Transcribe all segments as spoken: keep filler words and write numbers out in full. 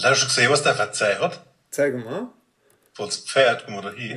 Hast du schon gesehen, was der verzerrt hat? Zeig mal. Voll das Pferd, guck mal da hin.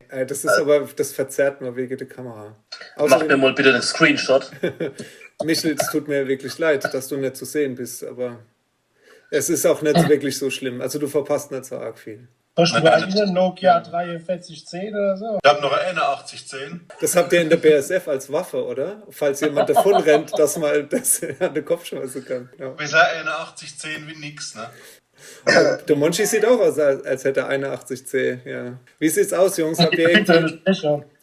Äh, das ist aber, das verzerrt nur wegen der Kamera. Mach mir mal bitte einen Screenshot. Michel, es tut mir wirklich leid, dass du nicht zu sehen bist, aber es ist auch nicht wirklich so schlimm. Also du verpasst nicht so arg viel. Hast du eigentlich einen Nokia dreiundvierzig zehn oder so? Ich hab noch eine achtzig zehn. Das habt ihr in der B S F als Waffe, oder? Falls jemand davon rennt, dass man das an den Kopf schmeißen kann. Ja. Bisher eine achtzig zehn wie nix, ne? Der Monchi sieht auch aus, als, als hätte er eine achtzig C, ja. Wie sieht's aus, Jungs? Habt ihr irgendwie,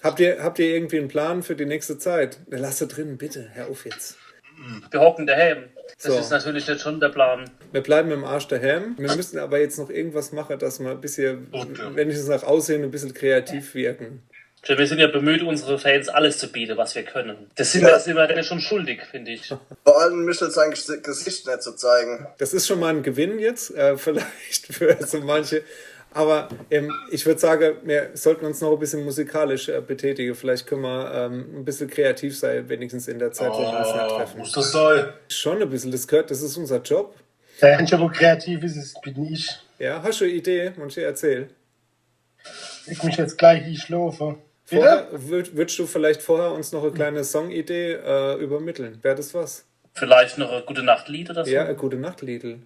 habt ihr, habt ihr irgendwie einen Plan für die nächste Zeit? Na, lass sie drin, bitte. Hör auf jetzt. Wir hocken daheim. Das ist natürlich jetzt schon der Plan. Wir bleiben im Arsch daheim. Wir müssen aber jetzt noch irgendwas machen, dass wir ein bisschen, wenigstens nach außen, ein bisschen kreativ wirken. Wir sind ja bemüht, unsere Fans alles zu bieten, was wir können. Das sind wir, das sind wir denen schon schuldig, finde ich. Vor allem Michel sein Ges- Gesicht nicht zu zeigen. Das ist schon mal ein Gewinn jetzt, äh, vielleicht für so manche. Aber ähm, ich würde sagen, wir sollten uns noch ein bisschen musikalisch äh, betätigen. Vielleicht können wir ähm, ein bisschen kreativ sein, wenigstens in der Zeit, wo wir uns nicht treffen. Muss das sein? Schon ein bisschen. Das gehört, das ist unser Job. Der Einzige, wo kreativ ist, ist, bin ich. Ja, hast du eine Idee, Monchi? Erzähl. Ich mich jetzt gleich hinschlafen. Vorher, würd, würdest du vielleicht vorher uns noch eine kleine Songidee äh, übermitteln? Wäre das was? Vielleicht noch ein Gute-Nacht-Lied oder so? Ja, ein Gute-Nacht-Liedl.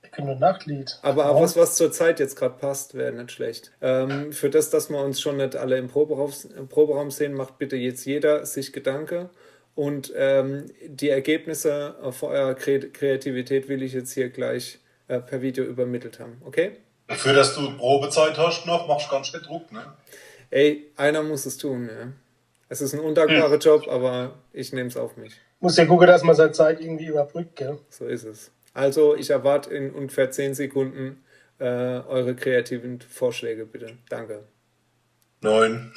Ein Gute-Nacht-Lied. Aber auch was, was zur Zeit jetzt gerade passt, wäre nicht schlecht. Ähm, für das, dass wir uns schon nicht alle im Proberaum, im Proberaum sehen, macht bitte jetzt jeder sich Gedanken. Und ähm, die Ergebnisse äh, von eurer Kre Kreativität will ich jetzt hier gleich äh, per Video übermittelt haben. Okay? Dafür, dass du Probezeit hast noch, machst du ganz schön Druck, ne? Ey, einer muss es tun, ja. Es ist ein undankbarer Job, aber ich nehme es auf mich. Muss ja gucken, dass man seine Zeit irgendwie überbrückt, gell? So ist es. Also, ich erwarte in ungefähr zehn Sekunden äh, eure kreativen Vorschläge, bitte. Danke. Neun.